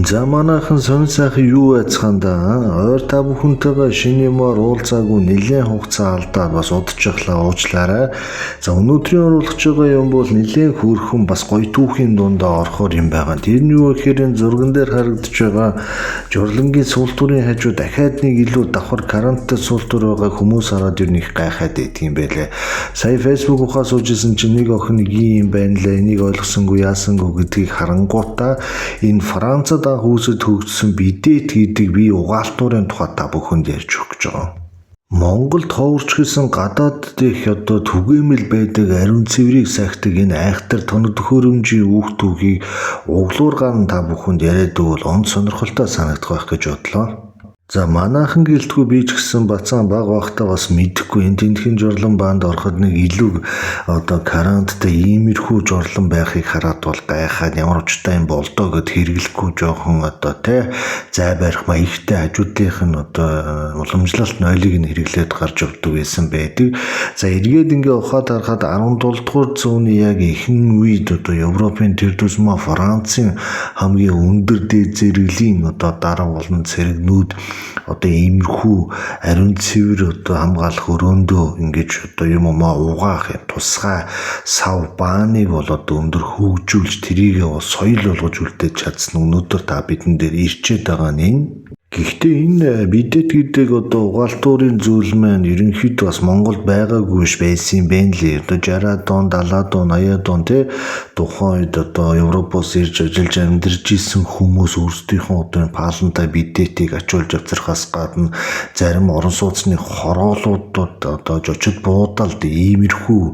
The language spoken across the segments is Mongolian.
За манайхан сонь сайхан юу байцгаана, ойр та бүхэнтэйгээ шинэ юмар уулзаагүй нэлээд хугацаа алдаад бас удчихлаа, уучлаарай. За өнөөдрийн оруулах байгаа юм бол нэлээд хөөрхөн бас гоё түүхийн дундаа орохоор юм байгаа. Тэр нь юу гэхээр энэ зурган дээр харагдаж байгаа журлангийн суултуурын хажуу дахиад нэг илүү давхар каранттай суултуур байгаа хүмүүс хараад ер нь их гайхаад идэх юм байлээ. Сая Facebook ухаа сууж исэн чинь нэг охин нэг юм байна лээ. Энийг ойлгосонгүй яасангүй гэдгийг харангуутаа энэ Францад анх үүсэж хөгжсөн бидэт гэдэг бие угаалтуурын тухай та бүхэнд ярьж өгөх гэж байгаа. Монголд ховорч гэсэн гадаад дэх одоо түгээмэл байдаг ариун цэврийг сахидаг энэ айхтар тоног төхөөрөмжийн үүх түүхийг углуур гарan та бүхэнд яриад өгвөл онд сонирхолтой санагдах байх гэж бодлоо. За манайхан гэлтгүй би ч гэсэн бацаан баг байхдаа бас мэдэхгүй энэ тентхэн журлан баанд ороход нэг илүү одоо каранттай иймэрхүү журлан байхыг хараад бол гайхаад ямар учиртай юм болдоо гэд хэрэглэхгүй жоохон одоо те зай барих маягтай хажуудлынх нь одоо уламжлалт нойлыг нь хэрэглээд гарч явдаг байсан байдаг. За эргээд ингээ ухаад харахад 17 дугаар зууны яг ихэнх үед одоо Европын тэр тусмаа Францын хамгийн өндөр дээд зэрэглэлийн одоо дарга болон цэрэгнүүд одоо иймэрхүү ариун цэвэр одоо хамгаалах өрөөндөө ингэж одоо юм умаа угаах юм тусгай сав бааныг бол одоо өндөр хөгжүүлж тэрийг бол соёл болгож үлдээж чадсан өнөөдөр та бидэн дээр ирчээд байгаа нь энэ. Гэхдээ энэ бидэт гэдэг одоо угаалтуурын зүйл маань ерөнхийдөө бас Монголд байгаагүй биш байсан юм байна лээ. Одоо 60-аад он, 70-аад он, 80-аад он те тухайн үед одоо Европоос ирж ажиллаж амьдарч исэн хүмүүс өөрсдийнхөө одоо энэ паалантай бидэтийг ачуулж авчрахаас гадна зарим орон сууцны хороолуудад одоо жочид буудалд иймэрхүү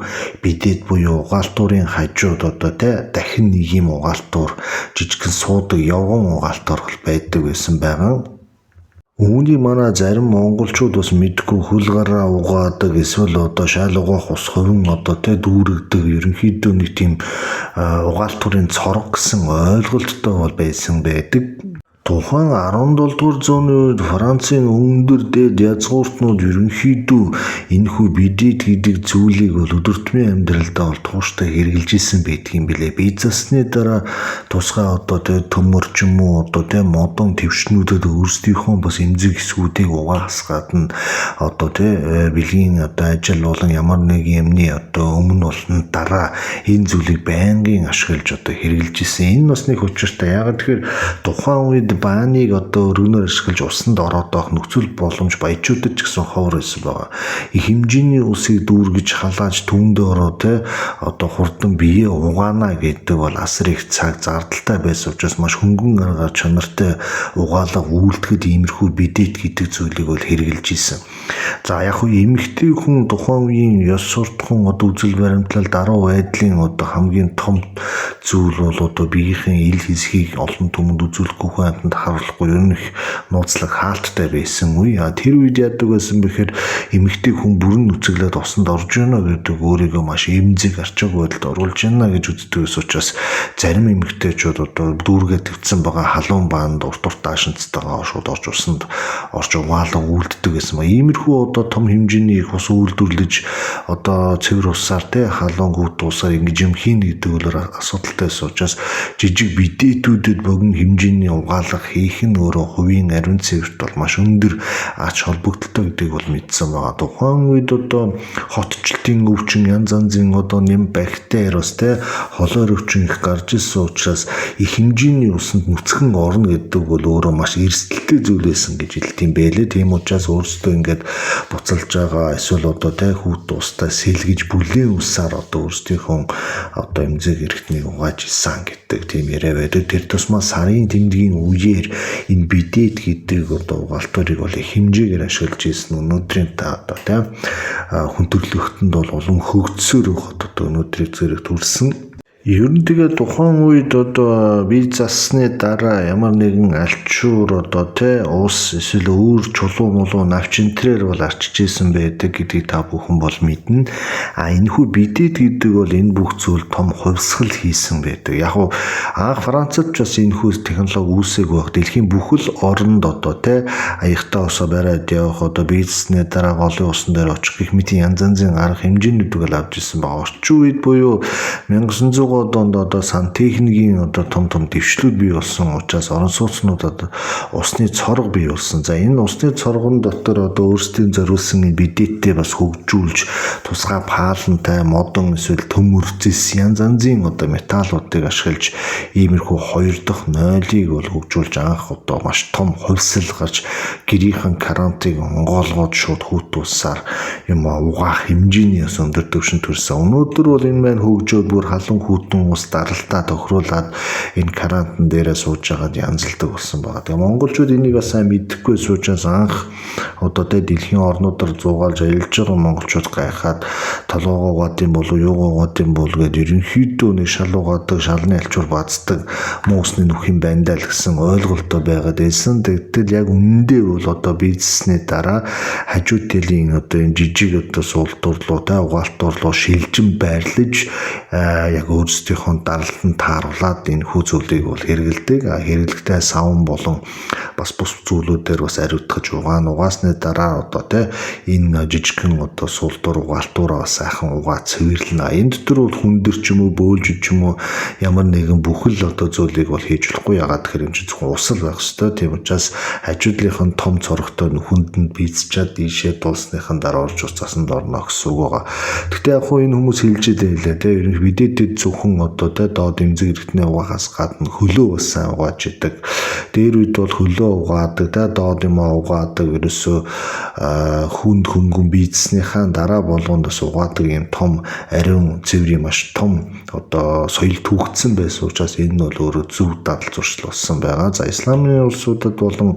бидэт буюу угаалтуурын хажууд одоо те дахин нэг юм угаалтуур жижигхэн суудаг явган угаалтуур байдаг байсан байгаа. Үүнийг манай зарим монголчууд бас мэдэхгүй хөл гараа угаадаг эсвэл одоо шал угаах ус хувин одоо тэ дүүрэгдэг ерөнхийдөө нэг тийм угаалтуурын цорго гэсэн ойлголттой бол байсан байдаг. Тухайн 17 дугаар зууны үед Францын өндөр дээд язгууртнууд ерөнхийдөө энэхүү бидэт гэдэг зүйлийг бол өдөр тутмын амьдралдаа бол тууштай хэрэглэж исэн байдаг юм билээ. Бие зассны дараа тусгай одоо тэ төмөр ч юм уу одоо тэ модон твшнүүдэд өөрсдийнхөө бас эмзэг хэсгүүдийг угаахаас гадна одоо тэ бэлгийн одоо ажил болон ямар нэг юмны одоо өмнө болон дараа энэ зүйлийг байнгын ашиглаж одоо хэрэглэж исэн. Энэ бас нэг учиртай. Яагаад тэгэхээр тухайн үед бааныг одоо өргөнөөр ашиглаж усанд ороод байх нөхцөл боломж баячуудад ч гэсэн ховор байсан байгаа. Их хэмжээний усыг дүүргэж халааж түүндээ ороо те одоо хурдан бие угаана гэдэг бол асар их цаг зардалтай байсан учраас маш хөнгөн аргаар чанартай угаалга үйлдэхэд иймэрхүү бидэт гэдэг зүйлийг бол хэрэглэж исэн. За яг хөө эмэгтэй хүн тухайн үеийн ёс суртахуун одоо үзэл баримтлал даруй байдлын одоо хамгийн том зүйл бол одоо биеийн ил хэсгийг олон түмэнд үзүүлэхгүй хүн амьтанд харуулахгүй ер нь их нууцлаг хаалттай байсан үе. Тэр үед яадаг байсан бэхээр эмэгтэй хүн бүрэн нүцгэлээд усанд орж байна гэдэг өөрийгөө маш эмзэг арчаагүй байдалд оруулж байна гэж үздэг ус учраас зарим эмэгтэйчүүд одоо дүүргээ твцсэн байгаа халуун баанд урт урт даашинцтайгаа шууд орж усанд орж угаалга үлддэг байсан ба. Иймэрхүү одоо том хэмжээний их ус үйлдвэрлэж одоо цэвэр усаар те халуун гүт усаар ингэж юм хийнэ гэдэг бол асуудалтай байсан учраас жижиг бидэтүүдэд богино хэмжээний угаалга хийх нь өөрөө хувийн ариун цэвэрт бол маш өндөр ач холбогдолтой гэдгийг бол мэдсэн байгаа. Тухайн үед одоо хотчлтын өвчин янз янзын одоо нэм бактери бас те холоор өвчин их гарч ирсэн учраас их хэмжээний усанд нүцгэн орно гэдэг бол өөрөө маш эрсдэлтэй зүйл байсан гэж хэлдэг юм бэлээ. Тийм учраас өөрсдөө ингээд буцалж байгаа эсвэл одоо те хүүт устай сэлгэж бүлээн усаар одоо өөрсдийнхөө одоо эмзэг эрхтнийг угааж исэн гэдэг тийм яриа байдаг. Тэр тусмаа сарын тэмдгийн үеэр энэ бидэт гэдэг одоо угаалтуурыг бол их хэмжээгээр ашиглаж ирсэн. Өнөөдрийн та одоо те хүн төрөлхтөнд бол улам хөгжсөөр явахад одоо өнөөдрийн зэрэг төрсэн. Ер нь тэгээд тухайн үед одоо бие зассны дараа ямар нэгэн альчуур одоо те ус эсвэл өөр чулуу мулуу навч энтрээр бол арчиж исэн байдаг гэдгийг та бүхэн бол мэднэ. А энэхүү бидэт гэдэг бол энэ бүх зүйл том хувьсгал хийсэн байдаг. Яг уу анх Францад ч бас энэхүү технологи үүсээгүй байх. Дэлхийн бүхэл оронд одоо те аяхтаа усаа бариад явах одоо бие зассны дараа голын усан дээр очих гэх мэт янз янзын арга хэмжээнүүдийг л авч ирсэн байгаа. Орчин үед буюу 1900 90-аад онд одоо сантехникийн одоо том том дэвшлүүд бий болсон учраас орон сууцнууд одоо усны цорго бий болсон. За энэ усны цоргон дотор одоо өөрсдийн зориулсан бидеттэй бас хөгжүүлж тусгай паалантай модон эсвэл төмөр зэс янз янзын одоо металлуудыг ашиглаж иймэрхүү хоёр дахь нойлыг бол хөгжүүлж анх одоо маш том хувьсал гарч гэрийнхэн карантыг онгоолгоод шууд хүүт усаар юм угаах хэмжээний бас өндөр түвшинд хүрсэн. Өнөөдөр бол энэ маань хөгжөөд бүр халуун хүүтэн ус даралтаа тохируулаад энэ карантин дээрээ сууж байгаад янзалдаг болсон байгаа. Тэгээ монголчууд энийг бас сайн мэдэхгүй суучаас анх одоо тэ дэлхийн орнуудаар зуугаалж аялж байгаа монголчууд гайхаад толгоогоо угаад юм болов юугаа угаад юм бол гээд ерөнхийдөө нэг шал угаадаг, шалны алчуур баздаг муу усны нүх юм байна даа л гэсэн ойлголттой байгаад байсан. Тэгтэл яг үнэндээ бол одоо бизнесний дараа хажуу талын одоо энэ жижиг одоо суултуурлуу та угаалтуурлуу шилжин байрлаж яг өөрсдийнхөө даралтанд тааруулаад энэ хүү зүйлийг бол хэрэгэлдэг. Хэрэглэгтэй савн болон бас бус зүйлүүдээр бас ариутгаж угаана. Угаасны дараа одоо те энэ жижигхэн одоо суултуур угаалтуураа бас сайхан угаа цэвэрлэнэ. Энэ дотор бол хүндэр ч юм уу бөөлж ч юм уу ямар нэгэн бүхэл одоо зүйлийг бол хийж болохгүй. Ягаад гэхээр юм чи зөвхөн усал байх ёстой. Тийм учраас хажуудлынх нь том цорогтой нүхэнд нь бийцчаад ийшээ дуулсныхан дараа орж ус засанд орно гэсэн үг байгаа. Гэхдээ яг хуу энэ хүмүүс хэлж байлаа те ерөнх бидэтэд зөвхөн одоо те доод эмзэг эргэтний угаахаас гадна хөлөө бас сайн угааж идэг. Дээр үед бол хөлөө угаадаг те доод юм угаадаг ерөөсөө хүнд хөнгөн бийцснийхаа дараа болгонд бас угаадаг юм том ариун цэврийн маш том одоо соёл түүхтсэн байсан учраас энэ нь бол өөрөө зөв дадал зуршил болсон байгаа. За исламын улсуудад болон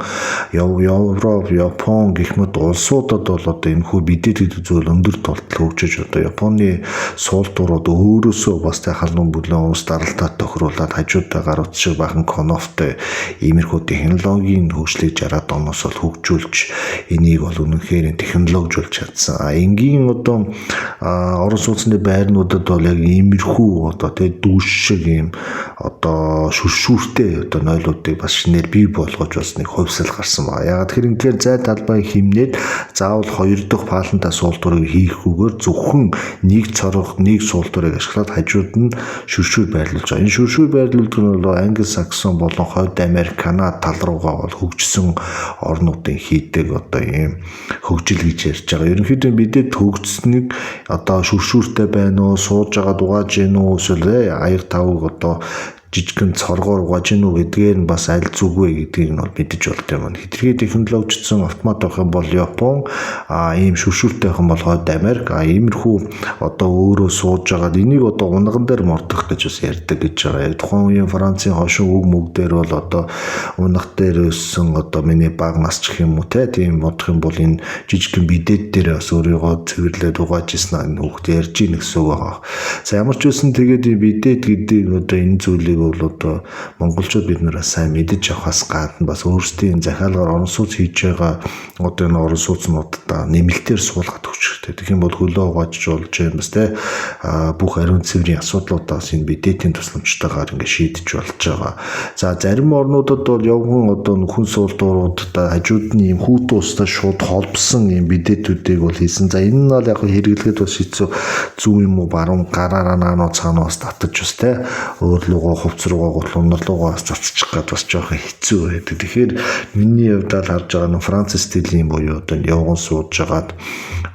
Европ, Япон гэх мэт улсуудад бол одоо энэ хүү бидэт гэдэг зүйл өндөр толтол хөгжиж одоо Японы суул дурууд өөрөөсөө бас тэ халуун бүлээн ус даралтаа тохируулаад хажуудаа гарууд шиг бахан конофтой иймэрхүү технологийн хөгжлийг 60-аад оноос бол хөгжүүлж энийг бол үнэнхээр технологижуулж чадсан. А энгийн одоо орон сууцны байрнуудад бол яг иймэрхүү одоо тэ дүүш шиг ийм одоо шүршүүртэй одоо нойлуудыг бас шинээр бий болгож бас нэг хувьсал гарсан байна. Ягаад тэгэхээр үнэхээр зай талбай химнээд заавал хоёр дахь паалантаа суултуурыг хийхгүйгээр зөвхөн нэг цорго нэг суултуурыг ашиглаад хажууд нь шүршүүр байрлуулж байгаа. Энэ шүршүүр байрлуулдаг нь бол Англи, Саксон болон Хойд Америк, Канада тал руугаа бол хөгжсөн орнуудын хийдэг одоо ийм хөгжил гэж ярьж байгаа. Ерөнхийдөө бидэд хөгжсөнийг одоо шүршүүртэй байна уу, сууж байгаа дугааж гин үү, эсвэл аяг тавг одоо жижигхэн цоргоор угааж гин үү гэдгээр нь бас аль зүг вэ гэдгийг нь бол мэдэж болт юм байна. Хэтэрхий технологичсон автомат байх юм бол Япон, ийм шүршүүртэй байх юм бол Хойд Америк, иймэрхүү одоо өөрөө сууж байгаад энийг одоо унган дээр мордох гэж бас ярьдаг гэж байгаа. Яг тухайн үеийн Францын хошин үг мүг дээр бол одоо унаг дээр өссөн одоо миний баг нас ч гэх юм уу те тийм бодох юм бол энэ жижигхэн бидэд дээр бас өөрийгөө цэвэрлээд угааж ирсэн энэ хүүхд ярьж ийн гэсэн үг байгаа. За ямар ч үсэн тэгээд бидэд гэдэг одоо энэ зүйлийг бол одоо монголчууд бид нараас сайн мэдэж авахаас гадна бас өөрсдийн захиалгаар орон сууц хийж байгаа одоо энэ орон сууцнуудаа нэмэлтээр суулгаад өгч хэрэгтэй. Тэгэх юм бол хөлөө угааж болж юм бас те бүх ариун цэврийн асуудлуудаас энэ бидэтийн тусламжтайгаар ингээ шийдэж болж байгаа. За зарим орнуудад бол явган одоо нөхөн суулдууруудаа хажууд нь ийм хүүтэн устай шууд холбосон ийм бидэтүүдийг бол хийсэн. За энэ нь бол яг хэрэглэхэд бас хэцүү зүү юм уу баруун гараараа наануу цаануу бас татаж бас те өөр лугоо хувц руугаа гутал унар руугаа бас цацчих гад бас жоохон хэцүү байдаг. Тэгэхээр миний хувьд л харж байгаа нь Франц стилийн буюу одоо явган сууж жагаад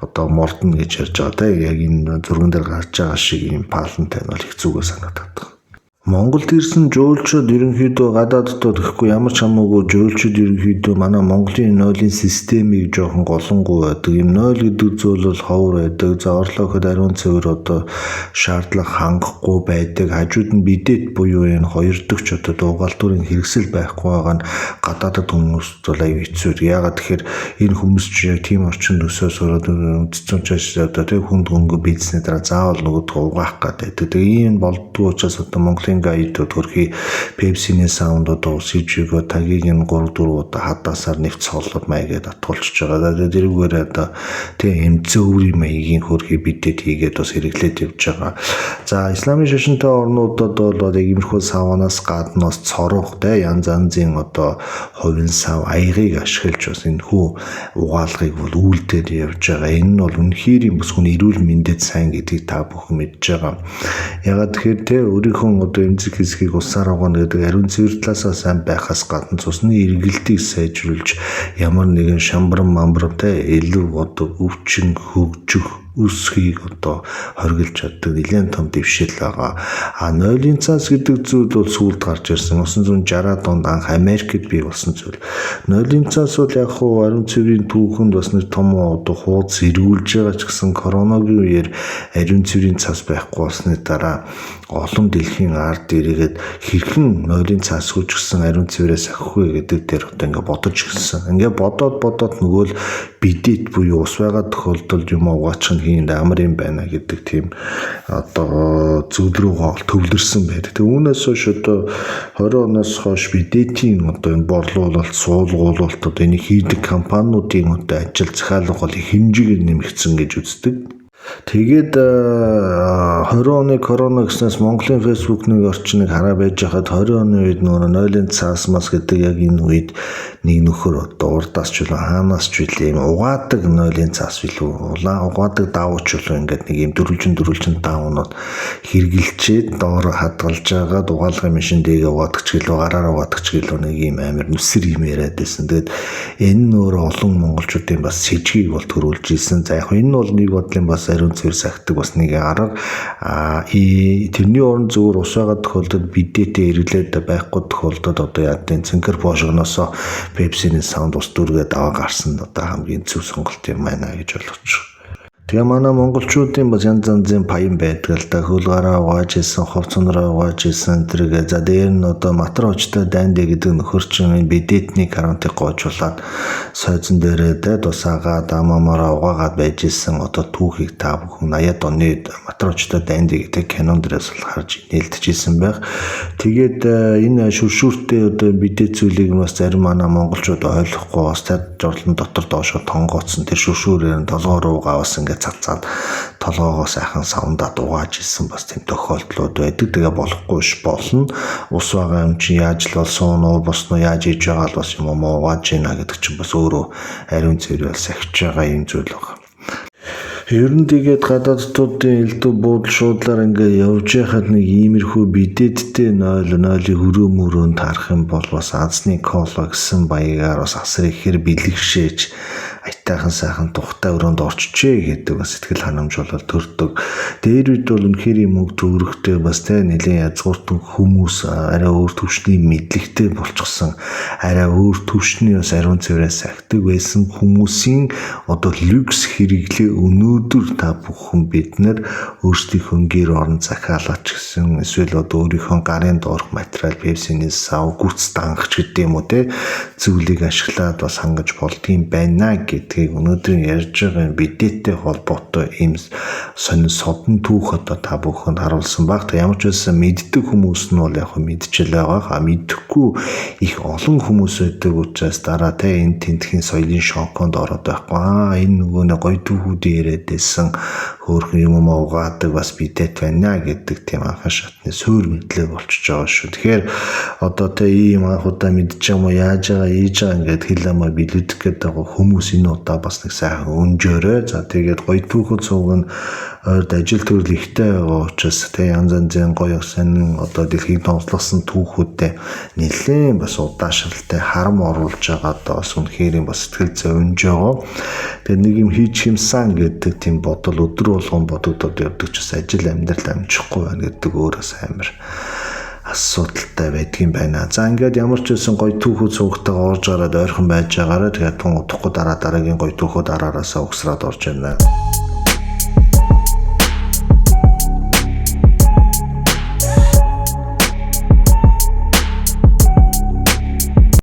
одоо мордно гэж ярьж байгаа те яг энэ зурган дээр гарч байгаа шиг ийм паалантай нь бол их зүгөө санагдаад байна. Монголд ирсэн жуулчид ерөнхийдөө гадааддаа гэхгүй ямар ч хамаагүй жуулчид ерөнхийдөө манай Монголын нойлын системийг жоохон голонгуй байдаг. Ийм нойл гэдэг зүйл бол ховор байдаг. За орлоо гэхэд ариун цэвэр одоо шаардлага хангахгүй байдаг. Хажууд нь бидэт буюу энэ хоёр дахь ч одоо дуугаалтуурын хэрэгсэл байхгүй байгаа нь гадаадд хүмүүст бол аюу хэцүү. Яагаад тэгэхээр энэ хүмүүс чи яг тийм орчинд өсөө сураад үндсэн учраас одоо тэг хүнд хөнгө бизнесний дараа заавал нөгөөдгөө угаах гэдэг. Тэгээ ийм болдгоо учраас одоо Монголын Монголын guide-ууд хөрхи Pepsi-ний саундууд усж өгөө тагийг нь 3 4 удаа хадаасаар нэвц холлоор маягаад атгуулчихж байгаа. Тэгээд тэрүүгээр одоо тийм эмзэн өврийн маягийн хөрхи бидэд хийгээд бас хэрэглээд явж байгаа. За исламын шашинтай орнуудад бол яг иймэрхүү савнаас гадна бас цорох те янз янзын одоо хувин сав аягыг ашиглаж бас энэ хүү угаалгыг бол үйлдээд явж байгаа. Энэ нь бол үнэхээр юм бас хүн эрүүл мэндэд сайн гэдгийг та бүхэн мэдж байгаа. Ягаад тэгэхээр те өөрийнхөө одоо эмзэг хэсгийг усаар угаана гэдэг ариун цэвэр талаасаа сайн байхаас гадна цусны эргэлтийг сайжруулж ямар нэгэн шамбран мамбран те илүү одоо өвчин хөгжих өсхийг одоо хоригдж чаддаг нэлээд том дэвшил байгаа. А нойлын цаас гэдэг зүйл бол сүүлд гарч ирсэн. 1960-аад онд анх Америкт бий болсон зүйл. Нойлын цаас бол яг хуу ариун цэврийн түүхэнд бас нэг том одоо хууц эргүүлж байгаа ч гэсэн коронагийн үеэр ариун цэврийн цаас байхгүй болсны дараа олон дэлхийн ард иргэд хэрхэн нойлын цаасгүй ч гэсэн ариун цэврээс ахих вэ гэдэг дээр одоо ингээ бодож ирсэн. Ингээ бодоод нөгөө л бидэт буюу ус байгаа тохиолдолд юм угаачих нь хийнд амар юм байна гэдэг тийм одоо зүйл рүү төвлөрсөн байдаг. Тэгээ үүнээс хойш одоо 20 оноос хойш бидэтийн одоо энэ борлуулалт, суулгуулалт одоо энийг хийдэг компаниудын одоо ажил захиалга бол хэмжээгээр нэмэгдсэн гэж үздэг. Тэгээд 20 оны корона гэснээс Монголын Facebook-ны орчныг хараа байж хахад 20 оны үед нөгөө нойлын цаас мас гэдэг яг энэ үед нэг нөхөр одоо урдаас ч үлээ хаанаас ч үлээ юм угаадаг нойлын цаас билүү угаадаг давуу ч үлээ ингээд нэг юм дөрвөлжин даавнууд хэргэлчээд доор хадгалж байгаа угаалгын машин дэгээ угаадаг ч гэлөө гараар угаадаг ч гэлөө нэг юм амар нүсэр юм яриад байсан. Тэгээд энэ нь өөр олон монголчуудын бас сэжгийг бол төрүүлж ирсэн. За яг энэ нь бол нэг бодлын бас ариун цэвэр сахидаг бас нэг арга. Тэрний оронд зүгээр ус байгаа тохиолдолд бидэтэй эргэлээд байхгүй тохиолдолд одоо яадын цэнхэр поошгоноосоо Pepsi-ний саунд ус дүүргээд аваа гарсан одоо хамгийн зөв сонголт юм байна гэж ойлгож байна. Тэгээ манай монголчуудын бас янз янзын паян байдаг л да. Хөл гараа угааж исэн, хувц унраа угааж исэн тэргээ. За дээр нь одоо матар очтой дайндэ гэдэг нөхөр чинь энэ бидэтний карантик гоожуулаад сойзон дээрээ дэ тусаагаад амамаараа угаагаад байж исэн одоо түүхийг та бүхэн 80-ад оны матар очтой дайндэ гэдэг кинон дээрээс бол харж нээлтжсэн байх. Тэгээд энэ шүршүүртэй одоо бидэт зүйлийг бас зарим манай монголчууд ойлгохгүй бас тад жорлон дотор доошо тонгооцсон тэр шүршүүрээр нь толгоо руугаа бас ингээд цацаад толгоогоо сайхан савндаа дугааж исэн бас тийм тохиолдлууд байдаг. Тэгээ болохгүй ш болно. Ус байгаа юм чи яаж л болсон уу, босно яаж хийж байгаа л бас юм уу угааж гинэ гэдэг чинь бас өөрөө ариун цэвэр бол сахиж байгаа юм зүйл байна. Ер нь тэгээд гадаадтуудын элдв буудал шуудлаар ингээ явж байхад нэг иймэрхүү бидэдтэй 0-0-ыг өрөө мөрөөнд харах юм бол бас азны кола гэсэн баягаар бас асар ихээр бэлэгшээж аятайхан сайхан тухтай өрөөнд орчжээ гэдэг бас сэтгэл ханамж бол төрдөг. Дээр үед бол үнэхээр юм мөнгө төгрөгтэй бас тэ нэлээд язгууртан хүмүүс арай өөр төвшний мэдлэгтэй болчихсон. Арай өөр төвшний бас ариун цэврээс сахидаг байсан хүмүүсийн одоо люкс хэрэглээ өнөөдөр та бүхэн бид нар өөрсдийнхөө гэр орон захиалаач гэсэн эсвэл одоо өөрийнхөө гарын доорх материал Pepsi-ний сав гүц дангах гэдэг юм уу те зүйлийг ашиглаад бас хангаж болдгийм байна гэдгийг өнөөдрийн ярьж байгаа бидээтэй холбоотой ийм сонин содон түүх одоо та бүхэнд харуулсан баг. Ямар ч байсан мэддэг хүмүүс нь бол яг мэдчихэл байгаа. Мэдэхгүй их олон хүмүүс байдаг учраас дараа те энэ тентхийн соёлын шоконд ороод байхгүй. Энэ нөгөө нэг гоё түүхүүдийн яриад байсан хөөрхөн юм угаадаг бас бидэт байна гэдэг тийм анхан шатны суур мэдлэг болчихж байгаа шүү. Тэгэхээр одоо те ийм анх удаа мэдчих юм уу яаж байгаа ийж байгаа ингээд хэл амаа билүүдэх гэдэг байгаа хүмүүс энэ удаа бас нэг сайхан өнжөөрэй. За тэгээд гоё түүхүүд сууг нь ойрд ажил төрөл ихтэй байгаа учраас те янз янзын гоё сонин одоо дэлхийг томслогсон түүхүүдтэй нэлээд бас удаашралтай харам оруулж байгаа одоо бас үнэхээр бас сэтгэл зүй өнж байгаа. Тэгээд нэг юм хийж хэмсэн гэдэг тийм бодол өдөр болгон бодогдоод явдаг ч бас ажил амьдрал амжихгүй байна гэдэг өөрөөс амар асуудалтай байдгийн байна. За ингээд ямар ч байсан гоё түүхүүд суугтайгаа орж гараад ойрхон байж байгаараа тэгээд тун удахгүй дараа дараагийн гоё түүхүүд араараасаа угсраад орж ирнэ.